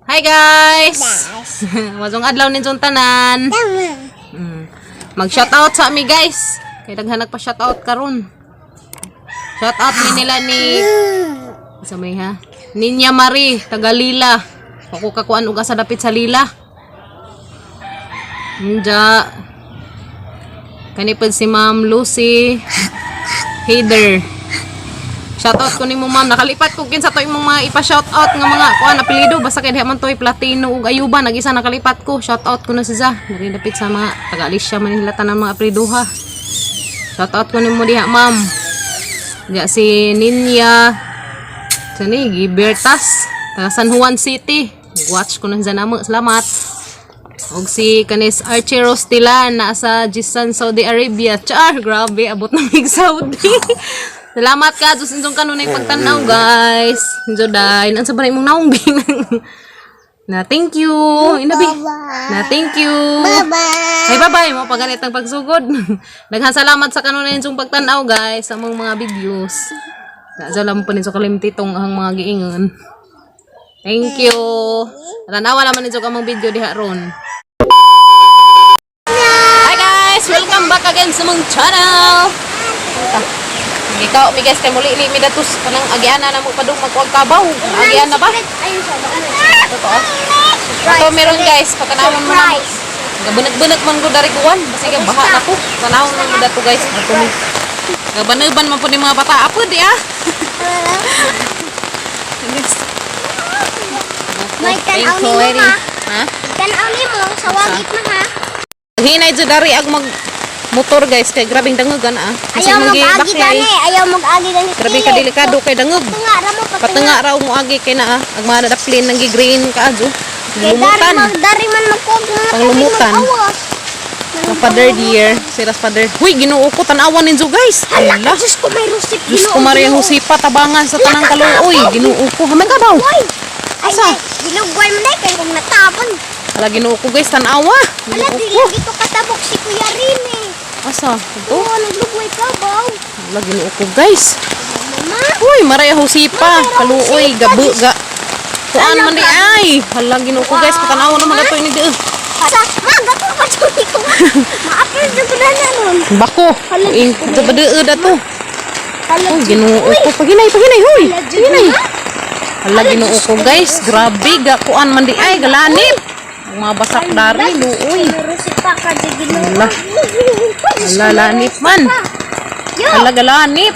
Hi guys! Maayong adlaw ninyong tanan. Mag shoutout sa ami, guys. Kay daghan nagpa shoutout karon. Shoutout ni nila ni sa may ha. Ninya Marie, taga Lila. Ako kakuan og asa dapit sa Lila. Nja. Kani pod si Ma'am Lucy Hader. Shoutout ko nimo, ma'am. Nakalipat ko kinsa to imong mga ipa-shoutout nga mga kuan apelyido, basta kay diha man toy Platino ug Ayuba, nag-isa nakalipat ko. Shoutout ko na si Za. Diri dapit sa mga taga Alicia man nila tanan mga apelyido ha. Shoutout ko nimo diha, ma'am. Diha si Ninya sa ni Gibertas taga San Juan City. Watch ko na sa namo. Salamat. Og si kanis Archie Rostilan nasa Jisan, Saudi Arabia. Char, grabe, abot na mig Saudi. Salamat ka Diyos inyong kanunay pagtanaw, guys. Injo dai, unsa ba na imong naong bing? Na thank you. Inabi. Na thank you. Bye-bye. Ay, bye-bye mo pa ganitang pagsugod. Daghang salamat sa kanunay inyong pagtanaw, guys, sa among mga videos. Sa lang po ninyo kalimti tong ang mga giingon. Thank you. Tanawa naman ninyo kamong video diha ron. Hi guys! Welcome back again sa mong channel! Ikaw, mi guys, kay muli ni mi datus kanang agiana na mo padung magkuag kabaw. Agian na ba? Ayun sa ba? Totoo. Ato meron guys, patanawon mo na. Surprise. Gabanag-banag man ko dari kuwan. Basta baha na ko. Tanawon mo dato guys. Ato ni. Gabanagban man po ni mga bata. Apo di ah. Guys. May tan-aw ni mo, ha? Ha? Tanaw ni mo sa wagit ma ha. Hinay jud dari ag mag motor guys, kay grabing dangogan ah. Kasi Ayaw manggi mag-agi baklay. gani, ayaw mag-agi gani. Grabe ka delikado kay dangog. Patunga ra mo, patunga. Patunga raw mo agi kay naa ag mga nadaplin nang green ka adyo. Kay dari Lumutan. mag dari man magkuog mga Panglumutan. awas. Ang father dear, siras father. Huy, Ginoo ko, tan-awan ninyo guys. Hala Hala. ka, Diyos ko, may rusip. Diyos ko Maria Josepa, tabangan sa tanang kaluoy. Ginoo ko, haman ka daw. Uy! Ay, Asa? ay, gilugway mo na kay kung natapon. Hala, Ginoo ko guys, tan-awa. Hala, Ginoo dili ko. dito katabok si Kuya Rene. Asa? Ito? Oo, naglugway ka ba? Hala, Ginoo ko guys. Mama, Uy, Maria Josepa, kaluoy, gabu ga. Kuan man di ay. Hala, Ginoo ko guys, patanawa naman ato ini di. Sa, ma, gato pa jud ko. Maapil jud ko na na nun. Bako. Hala, Ing, sa badee da to. Hala, Uy, Ginoo ko. Paginay, paginay, huy. Hala, jud Paginay. ma. Hala, Ginoo ko guys, grabe ga kuan man di ay galanip. Ang mga basak dari, luoy. May rusip pa ka di Ginoo. Hala. Hala, lanip man. Yo, Hala, galanip.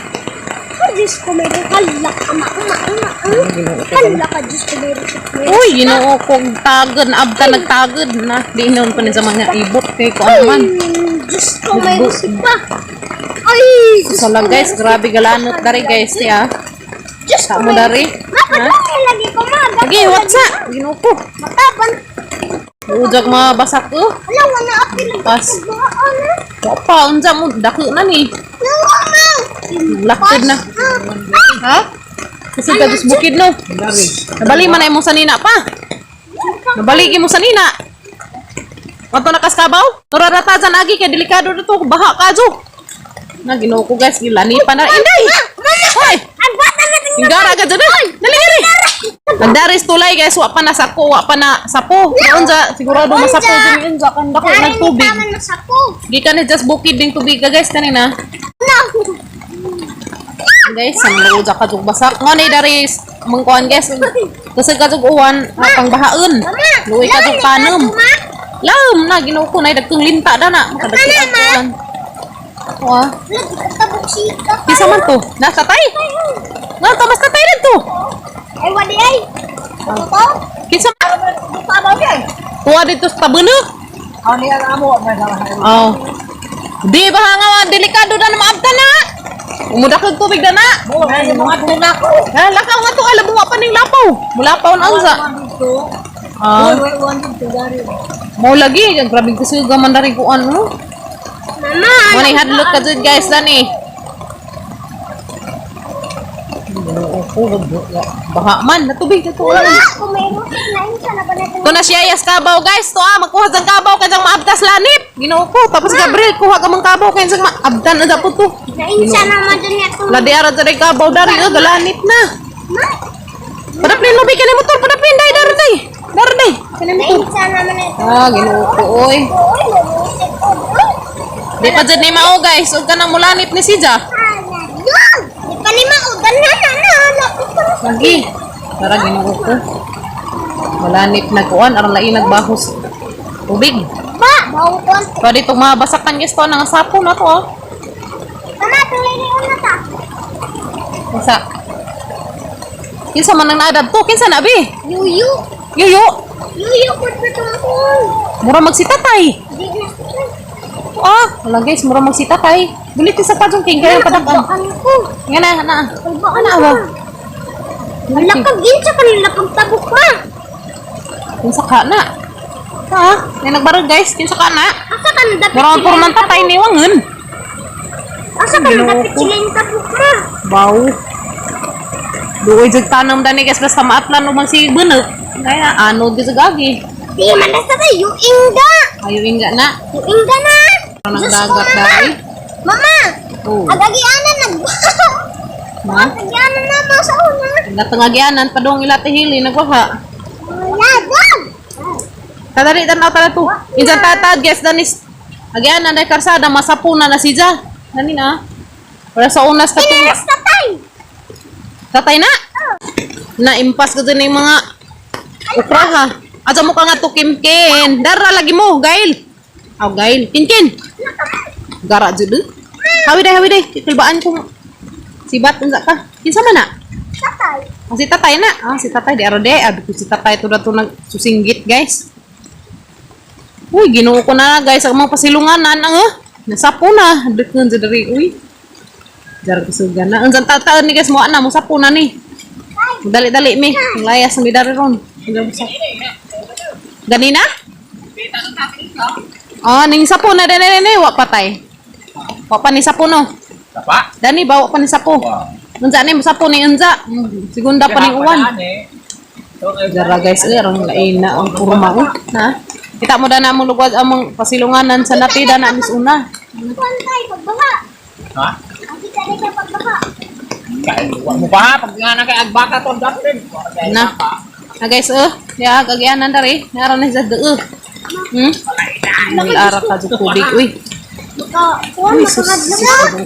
Diyos ko, may hala ka, ma, ma, ma, ma. Ginoo ko. Hala ka, Diyos ko, may rusip. May Uy, Ginoo ko, tagod, abta nagtagod na. Di noon pa ni sa mga ibot kay kuan man. Diyos ko, may rusip pa. Ay, Diyos Sala ko, may guys, rusip grabe pa. galanot dari guys ya. Diyos ko, Sa mo may dari. Ma, padung lagi ko, ma. Gato Lagi, lagi, what's up? ma. Ginoo ko. Mataban. Ujag mga basak oh. Hala, wala apil. Pas. Ano? Wa pa unsa mo dako na ni. Mama. Laktod na. Ha? Kasi ka dus bukid no. Nabali man na imong sanina pa. Nabali mo sanina. Wato na kaskabaw? Turarata dyan agi kay delikado na to. Baha ka jo. Na Ginoo ko guys, gilanipan na. Inday! Hoy! Ang bata na tingnan. Hinggara ka dyan ah! Dali dali! Nagdaris tulay guys, wa pa na sako, wa pa na sapo. Unsa sigurado masapo dyan unsa kan dako Dari ni nagtubig. taman masapo. Gikan ni just bukid ding tubig ka guys kanina. No. Guys, ang luja ka jug basak. Ngo ni dari mangkuan guys. Kasi ka jug uwan pang bahaon. Luoy ka jug tanom. Lam na Ginoo ko nay dagkong linta da na. Makadagko ang kuan. Wa. Lagi katabok sika. Kisa man to? Nasa tay? Nga to mas tatay dito. Ay, wadi ay. Ito? Kinsa tuwa dito sa tabuno? Oh. Di ba nga delikado na maabta na? Umudakag tubig na na. Ha, lakaw nga to alam mo pa ning lapaw. Mulapaw na unsa. Ah. Mo lagi, grabe kasi gaman dari kuan mo. Mama. Mo ni hadlok ka jud guys dani. Baha man, natubig na to. Ako may rusip na yun. Sana ba natin? Ito na siya yas kabaw guys. To ah, magkuha sang kabaw kay sang maabtas lanip. Ginoo ko. Tapos Gabriel kuha ka mang kabaw kay sang maabtan na dapat to. Nainsa naman dun niya itong. Ladi ara sa kabaw dari oh, galanip na. Ma. Padapin lubi ka ni motor, padapin dai dari dai. Dari naman na ito. Ah, Ginoo ko oy. Uy, mamusik ko. Uy! Di pa jud ni mao, guys, ug kanang mulanip ni Sija. Yun! Di pa ni maudan na na na. Lapit ko na. Lagi. Tara, Ginoo ko. Mulanip na kuan aron lain nagbahos tubig. Ba! Bawang kuwan. Pwede itong mabasakan, guys, to nang sapo na to. Oh. Tama, tuloy na yun na ta. Kinsa? Kinsa man ang naadad to? Kinsa na bi? Yuyu. Yuyo. Yuyu ko na tungkol. Mura magsitatay. Di na. Ah, wala guys, mura magsitatay. Bulit sa padjong king kaya padag-an. Ano ko? Nga na, na. Kulbaan Ano ko. ba? Wala ka ginsa kanila kang tabok ma. Kinsa ka na? Ah, may nagbarog, guys, kinsa ka na? Asa ka na dapat Mura ang purman tatay ni wangon. Asa ka na dapat sila yung tabok ma? Baw. Duoy jud tanong dani guys, basta maatlan o magsibunok. Kaya ano gyud agi. Di man na sa tayo, inga. Ayo ingga na. Yung inga na. Nang Diyos ko, dagat mama. dai. Mama, Oh. agagianan nagbaha. Ma? Agagianan na mo sa una. Natangagianan padung ila tihili nagwaha. Wala dog. Tadali tanaw tara to. Insan tatad guys danis. Agianan dai karsada masapuna na siya. Dani na. Para sa unas ka to. Pinalas tatay. Tatay na. Na impas ko din yung mga ukraha. Asa mo ka nga to kimkin. Dara lagi mo, Gail. Aw Gail, kinkin. Gara jud. Eh. Hawi day, hawi day. Kilbaan ko. Sibat unsa ka? Kinsa man na? Tatay. Ah, si tatay na. Ah, si tatay di arode. Abi ko si tatay to na to nagsusinggit, guys. Uy, Ginoo ko na guys ang mga pasilunganan ang eh. Nasapo na. Dukun sa diri, uy. Jar kusugan na. Ang tataan ni guys mo na mo sapo na ni. Dali-dali mi. Ang layas mi dari ron. Ganina? Ah, ning sapo na dani dani wa patay. Wa pa ni sapo no. Tapa? Dani ba wa pa ni sapo. Wow. Unsa ni mo sapo ni unsa? Segunda pa ning uwan. Dara guys, eh, aron lain na ang kurma oh. Na. Kita mo dana among lugwad among pasilunganan sa natida na mis una. Kuwan tayo, pagbaha. Ha? Ang kita na siya pagbaha. Kain mo pa pag nga na kay agbaka to dapat. Na. Na guys, eh, ya gagyanan dari. Naran na sa dee. Ara ka jud tubig, uy. Maka, kuwan, Uy, sus. makakadlok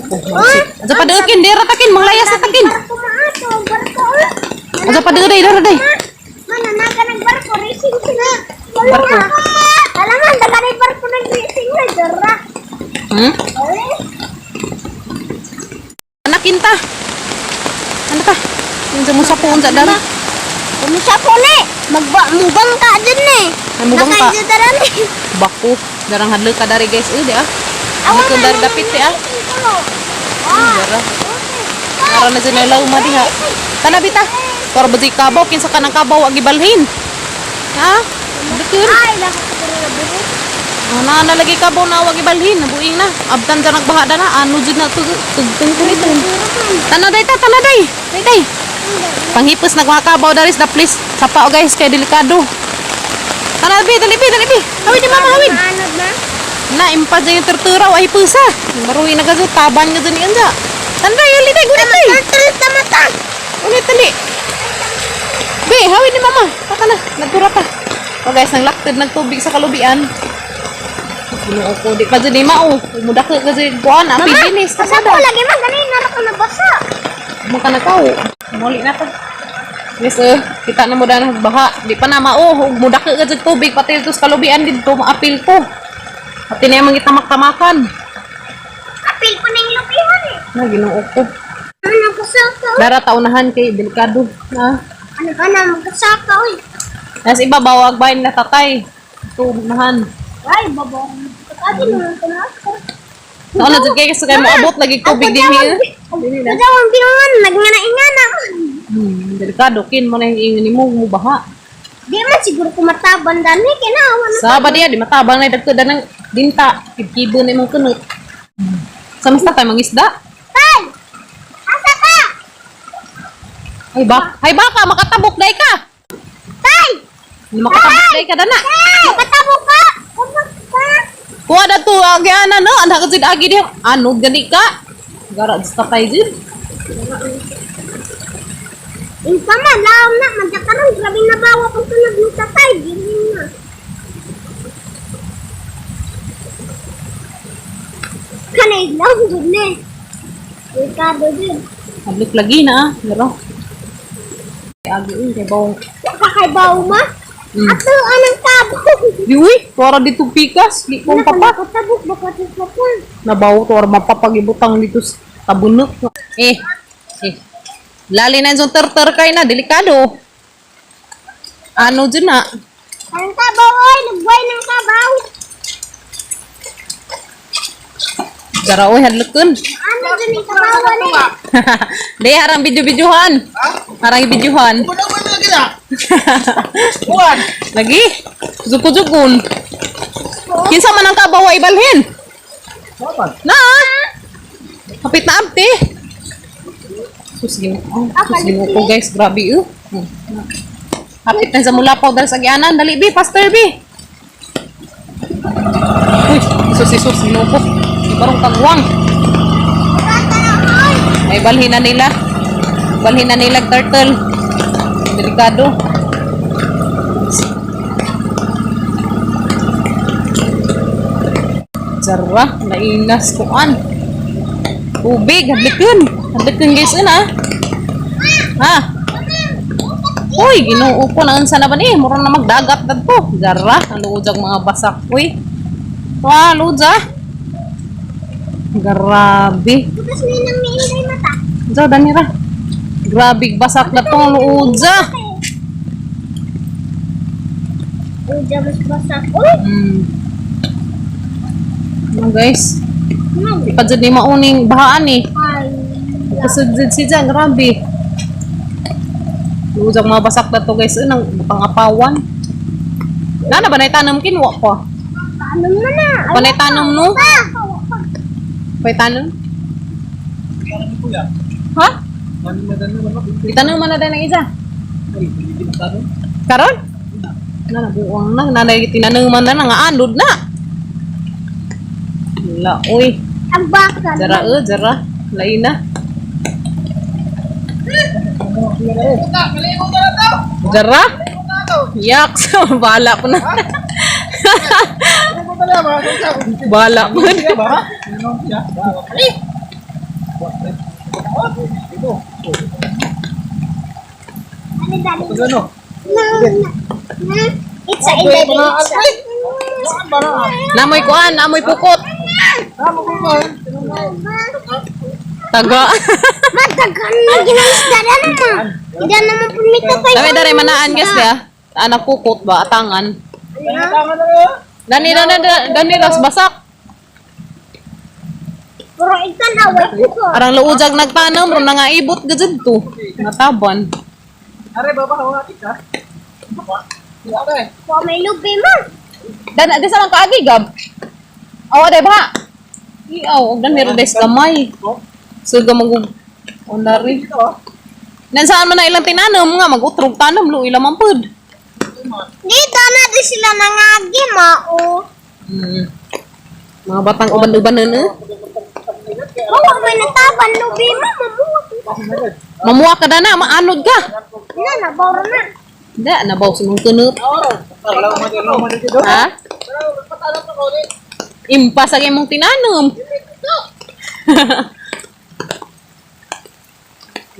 Sus. na. Aja pa deekin, dira takin, manglayas na takin. Barko maato, barko. oh. Aja pa dee day, dara day. Mananaga ng barko, racing sila. Barko. Alam mo, daga na yung barko ng racing na, dara. Ay, Anak kinta. Ano ka? Unsa mo sa unsa dara? Kumusta po ni? Magba, mubang ka dyan eh. Ay, mubang ka. Nakaidyo dara ni. Bako, darang hadlo ka dari guys, eh di ah. Ano ka dari dapit di ah. Dara. Dara na dyan ilaw ma diha. Tanabi ta. Pero ba di kabaw, kinsa ka ng kabaw agi balhin. Ha? Dukun. Ay, lako ko na buhok. Ana na lagi kabaw na wag ibalhin, nabuing na. Abtan dyan nagbaha na, ano jud na tugtong ko. Tanaday ta, tanaday. Day day. Panghipos nagmakabaw daris na please. Sapa o guys kay delikado. Tanabi, dali bi, dali bi. Hawid ni mama, hawid. Maanod na. Na impas dyan yung terturaw ay pusa. Maruwi na gazo, taban nga dyan anja. Tanday, ali day, gunit day. Turtle tamata. Ulit dali. Be, hawid ni mama. Taka na, nagtura pa. O guys, nanglaktid nagtubig sa kalubian. Ginoo ko, di pa dyan ni mao. Umudak ka kasi kuan, api dinis. Basa ko lagi man ganun na ako nabasa. Maka na kao. Muli na ta. Yes, eh. Kita na mo na baha. Di pa na mao. Mudak ka dyan tubig. Pati ito sa kalubian dito, maapil ko. Pati na yung mga tamak-tamakan. Apil ko na yung lupihan eh. Na, ginoo ko. Ano nabasa ka? Dara taunahan kay delikado. Na. Ano ka na magbasa ka oy? Nas iba bawag bahin na tatay. Ito, unahan. Ay, babo. Pagkati naman ko na ako. Saan na dyan kay kay moabot lagi tubig din eh. Dili na. Kaya ang binungan, nagngana-ingana. Delikado kin mo na yung ingon nimo mo baha. Di man siguro kumataban dani kinawa na. Sa ba diya di matabang na dagko danang dinta kibkibo na imong kunot. Sa mas tatay mangisda. Tay! Asa ka? Ay ba, ay baka makatabok day ka. Tay! Hindi makatabok day ka dana. Tay! Makatabo ka! Kumak ka! Kuha na to agi ana no, anak jud agi diha. Ano gani ka? Gara jud tatay jud. Yung pa man, laom na, magkakaroon, grabe na bawa kung tunog ni tatay. Gini na. Delikado din. Hadlok lagi na ah. Pero. Agi uy, kay bawang. Wa ka kay bawo ma. Ato anang tabo. Di uy, tuara dito pikas, di kong papa. Nakatabok baka sa papa. Nabaw to or mapapagibutang dito sa tabunok. Eh, eh. Lali na yung terter kay na, delikado. Ano dyan na? Ang tabaw oy, nagbuhay ng tabaw. Dara oy, hadlokon. Ano dyan yung tabawan eh? Di, harang video-videohan. Harang videohan. Wala mo lagi na. Buwan. Lagi. Zuko-zukon. Kinsa man ang kabaw ay balhin. Dapat. Na! Kapit na abte. Sus ginoo. Sus ginoo ko guys, grabe eh. Kapit na sa mulapaw dahil sa gianan. Dali bi, faster bi. Uy, sus sus ginoo ko. Barong kagwang. May balhin na nila. Balhin na nila turtle. Delikado. Zara, nainas kuan. Tubig, hadlikon. Hadlikon guys, una. Ha? Uy, ginoo ko na unsa na ba ni? Mura na magdagat dadto. Zara, ang luujag mga basak. Uy. Wa, luja. Grabe. Bukas na nang miinday mata. Diyo, danira. Grabe, basak na tong luuja. Uja mas basak. Uy, Ano guys? man. Di pa dyan ni mauning bahaan eh. Ay. Kasudid si Jan, grabe. Luujag mga basak na to guys. Anong pangapawan. Nana ba na itanong kinwa ko? Paano mo na? Panay tanong no? Pa! Panay tanong? Parang ni kuya. Ha? Mami madano man ako. Itanong man na tayo ng isa. Ay, hindi na tanong. Karon? Na nabuang na. Nanay tinanong man na nga anod na. Wala, uy. Ang baka. Jara, eh, jara. Lain na. Jara? Yak, bahala po na. Bahala po na. Ano dali? Na, na, na. Itsa, inday, itsa. Namoy kuan, namoy pukot. Taga. Matagal na ginaisda na naman. Hindi naman pumita pa. Dami dare manaan guys ya. Anak pukot ba atangan. Dani dani dani ras basak. Pero ikan away ko. Arang luujag nagtanam ron nga ibot gajud to. Nataban. Are baba hawa ka. Wa may lubi man. Dan di sa man kaagi gab. Awa day ba? Iaw og dan meron des gamay. So gamag ondari. Nan saan man na ilang tinanom nga magutrog tanom lo ila man pud. Dito na di sila nangagi mao. Mga batang uban-uban na eh. Wa may nataban lubi man mamuha. Mamuha ka na, maanod ka. Na na boro na. Da, nabaw sa mong kunot. Ha? Impa sa imong tinanom.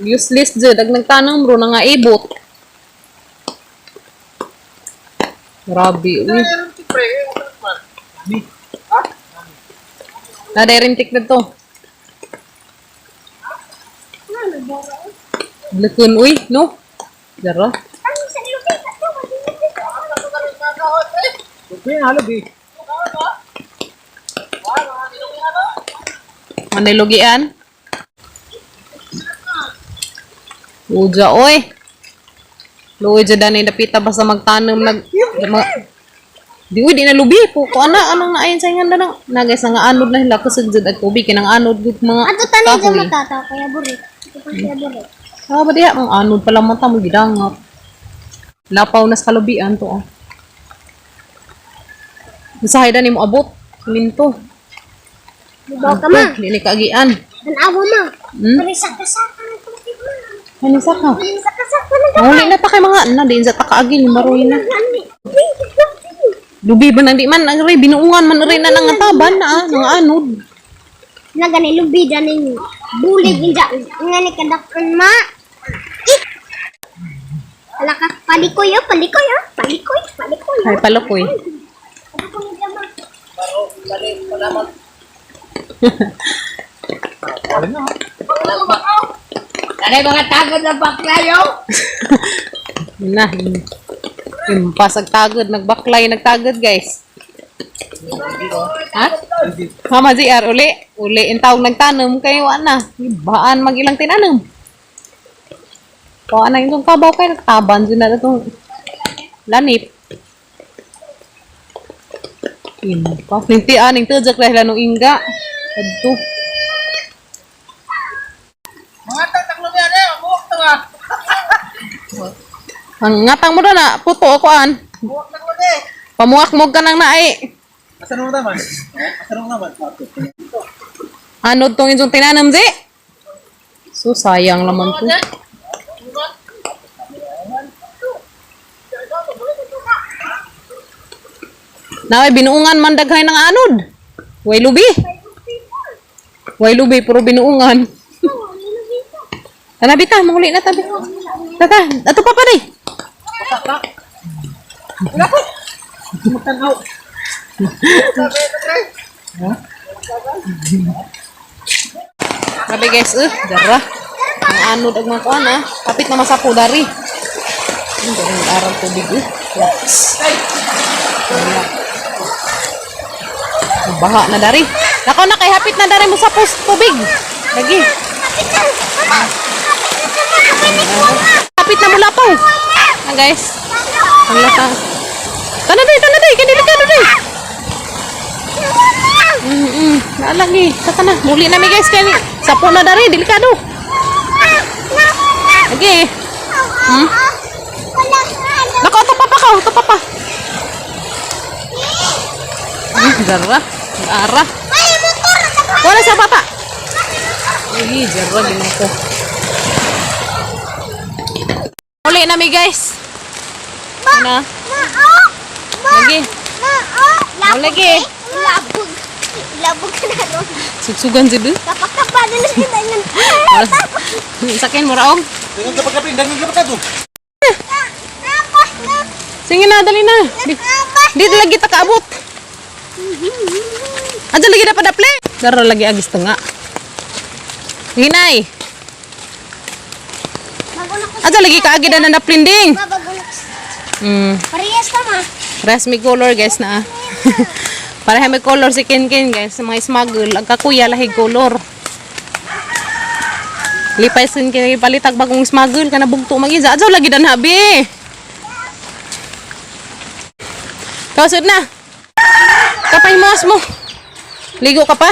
Useless jud ag nagtanom ro na nga ibot. Grabe uy. Nadarintik na to. Na na boro. Blakun uy, no? Dara. Ano sa lubi ka to? Manilugian. Uja, oy. Luoy dyan dani napita basta magtanom nag mga, di uy di na lubi po ko ana anong naayon sa ingan na na guys nga anod na hila kusog jud ag tubig kinang anod gud mga Ato tanay kahoy. dyan matata kaya buri. Ito pa siya buri. Ah, ba diha mga anod pala mata mo gidangat. Lapaw na sa kalubian to ah. Usahay dani mo abot minto. Bubaw ka ma. Dili ni kaagian. Tanawa ma. Hmm? Parisaka-saka ng tubig ma. Ano sa ka? Parisaka-saka ng Mahuli na ta kay mga na din sa takaagin yung maroy na. Lubi ba nang di man ang ray binuungan man ray na nang taban na ah, nang anod. Na gani lubi dani ni. Bulig inja. Nga ni kadakon ma. Ik. Ala ka, palikoy oh, palikoy oh, palikoy, palikoy. Ay, palukoy. Ano ko ni ma? Kani mga tagod ng baklayo. Yun na. Impas agtagod, nagbaklay, nagtagod guys. Ha? Mama ZR, uli. Uli, in tawag nagtanom, kayo na. Baan mag ilang tinanom. Kuha na itong kabaw kayo, nagtaban dyan na itong lanip. Impas. Ninti, ah, ning tujak dahil anong ingga. Adto. Mga tataklo niya eh, buwak to ah. Ang ngatang mo doon na, puto ako an. Buwak na ko eh. Pamuak mo ka nang naay. Asa mo naman? Asa mo naman? Ano tong inyong tinanam, Zi? So, sayang naman to. Naway, binuungan man daghay ng anod. Way lubi. Way lubi, puro binuungan. Tana, bita, manguli na tabi. Tata, ato pa pa day. Magtanaw. Grabe guys, dara. Ang anod ang mga kuan ah. Kapit na masapo dari. Ang darang aral tubig eh. Yes. Wala. Baha na dari. Nako na kay hapit na dari mo sa post tubig. Lagi. Kapit na, mama. Kapit na, mama. Kapit na, mama. Hapit na mula pa. Ah guys. Ang lata. Tana day, tana day, kay delikado day. Naalagi. Tata na. Muli na mi guys kay sapo na dari, delikado. Lagi. Hmm? Wala ka, ano. Nako, ito pa pa ka, ito pa pa. Jara. Ara. Ay, motor. Wala sa bata. Ay, jara din ako. Uli na mi guys. Na. Ma, oh. Ma, Lagi. ma, oh. Labog Lagi. eh. Labog. Labog ka na ron. Sugsugan jud. Kapag-kapa na lang kita ng... Sakin mo raong. Dangan ka pagkapin, dangan ka pagkato. Tapos na. Sige na, dali na. Di, Tapos. di lagi ta kaabot. Andiyan lagi na padaple. Dara lagi agis tunga. Hinay. Bago na ko. Andiyan lagi kaagi na naplinding. Bago na ko. Parehas ka ma. Rest may color guys na. Ah. Pareha may color si Ken Ken guys. Sa mga smuggle. Ang kakuya lahi color. Lipay sin Ken palitag bagong smuggle kana bugto magiza. Adyaw lagi dan habi. Kausod na. Kapay mas mo. Ligo ka pa?